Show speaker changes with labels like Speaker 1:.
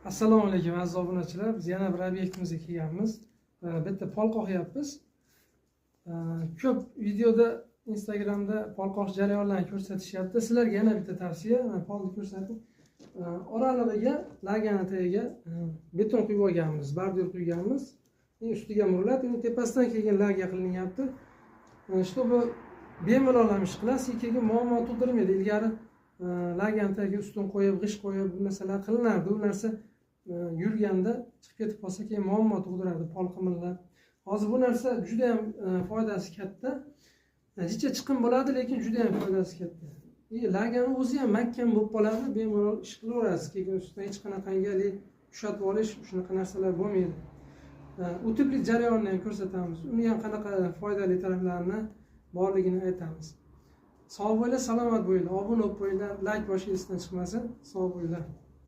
Speaker 1: Assalomu alaykum, aziz obunachilar. Biz yana bir obyektimizga kelganmiz. Bitta pol qoqyapmiz. Ko'p videoda, Instagramda pol qoqish jarayonlarini ko'rsatishyapti. Sizlarga yana bitta tavsiya, mana polni ko'rsatib, oralig'iga, lagani tagiga beton quyib olganmiz, bordyur quyganmiz. Ustiga murlat, uni tepasidan keyin laga qilinyapti. Чтобы bemalol ham ish qilasiz, keyin muammo tug'dirmaydi. Ilgari lagani tagiga ustun qo'yib, g'isht qo'yib, bu narsalar qilinardi. U narsa yurganda chiqib ketib qolsa, keyin muammo tug'dirardi, pol qimillab. Hozir bu narsa juda ham foydasi katta. Jicha chiqim bo'ladi, lekin juda ham foydasi katta. Lagani o'zi ham mahkam bo'lib qoladi, bemalol ish qilaverasiz. Keyin ustidan hech qanaqangi haligi ushatib olish, shunaqa narsalar bo'lmaydi. Утеплить jarayonini ham ko'rsatamiz. Uni ham qanaqa foydali taraflarini borligini aytamiz. Sog' bo'linglar, salomat bo'linglar. Obuna bo'lib qo'yinglar, layk bosish esdan chiqmasin. Sog' bo'linglar.